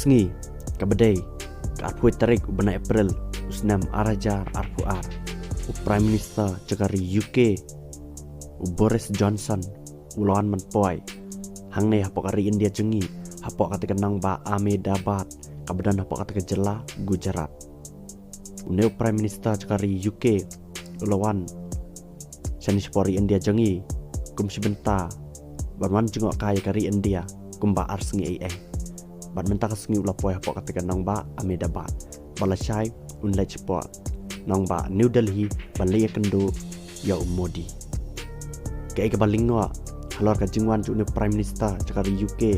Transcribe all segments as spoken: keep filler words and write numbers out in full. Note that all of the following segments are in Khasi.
Ngi, ka ba dei ka arphew tarik u bnai April u snem ar hajar arphew ar, u Prime Minister jong ka ri U K, u Boris Johnson, u la wan ban poi hangne hapoh ka ri India jong ngi, hapoh kata ka nongbah Ahmedabad, ka ba don hapoh kata ka jylla Gujarat. Une u Prime Minister jong ka ri U K u la wan shane shapoh ri India jong ngi kum shi bynta ban wan jngoh kai ïa ka ri India kumba ar sngi ei ei. Bad mynta ka sngi u la poi hapoh kata ka nongbah Ahmedabad, bad lashai un leit shapoh nongbah New Delhi ban leit ïakynduh ïa u Modi. Kaei kaba lyngngoh halor ka jingwan jong une u Prime Minister jong ka ri U K?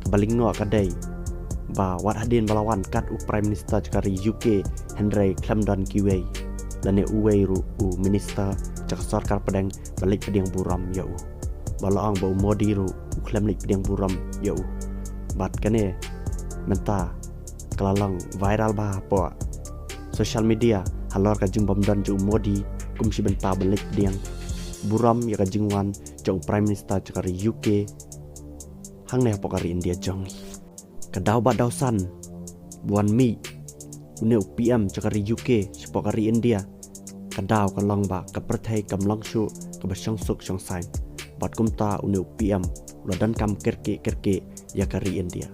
Kaba lyngngoh ka dei ba wat hadien ba la wan kat u Prime Minister jong ka ri U K, hynrei khlem don kiwei lane uwei ruh u minister jong ka sorkar pdeng ba leit pdiang burom ïa u. Ba la ong ba u Modi ruh u khlem leit pdiang burom ïa u. Bad kane mynta ka la long viral bha hapoh social media halor ka jingbym don jong u Modi kum shi bynta ban leit pdiang burom ïa ka jingwan jong u Prime Minister jong ka ri U K hangne hapoh ka ri India jong ngi. Ka daw ba daw san ba wan mih une u P M jong ka ri U K shapoh ka ri India, ka daw ka long ba ka pyrthei kam long shuh kaba shong suk shong saiñ. Bad kumta une u P M u la donkam kyrkieh kyrkieh ïa ka ri India.